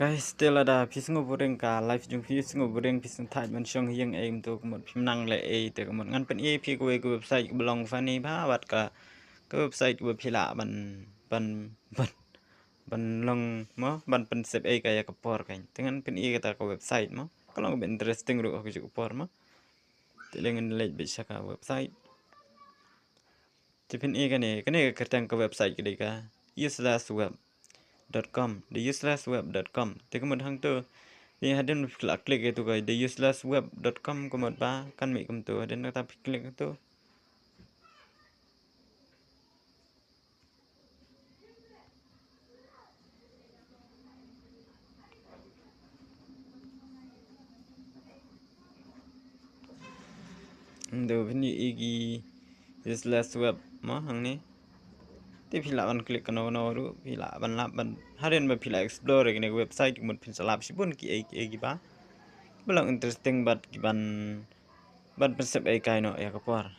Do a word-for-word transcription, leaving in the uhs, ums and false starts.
Guys, te lada phi sngewburing ka life jong phi, sngewburing phi sngewthuh ban shong ïing ei kumto, ka mut phim nang leh ei, te ka mut ngan pyni phi kawei ka website kaba long funny bha, bad ka, ka website kaba phi lah ban, ban, ban, ban long mo, ban pynsep ei ka ïa ka por ka. Te ngan pyni kata ka website mo. Ka long kaba interesting ruh ha kajuh ka por mo. Te lei ngan leit beit sha ka website. Te phin i kane, kane ka kyrteng ka website ka dei ka useless web dot com, the useless web dot com. Te ka mut hangto, te hadien phi la click ïa tu ka the useless web dot com, ka mut ba kan mih kumto, hadien kata phi click tu. Hangto phin i ki useless web mo hangne. Te phi lah ban click kano kano ruh, phi lah ban lap ban, hadien ba phi la explore ïa kane ka website ka mut phin sa lap shibun ki ei ki ei kiba, kiba long interesting bad kiban, ban pynsep ei kai noh ïa ka por.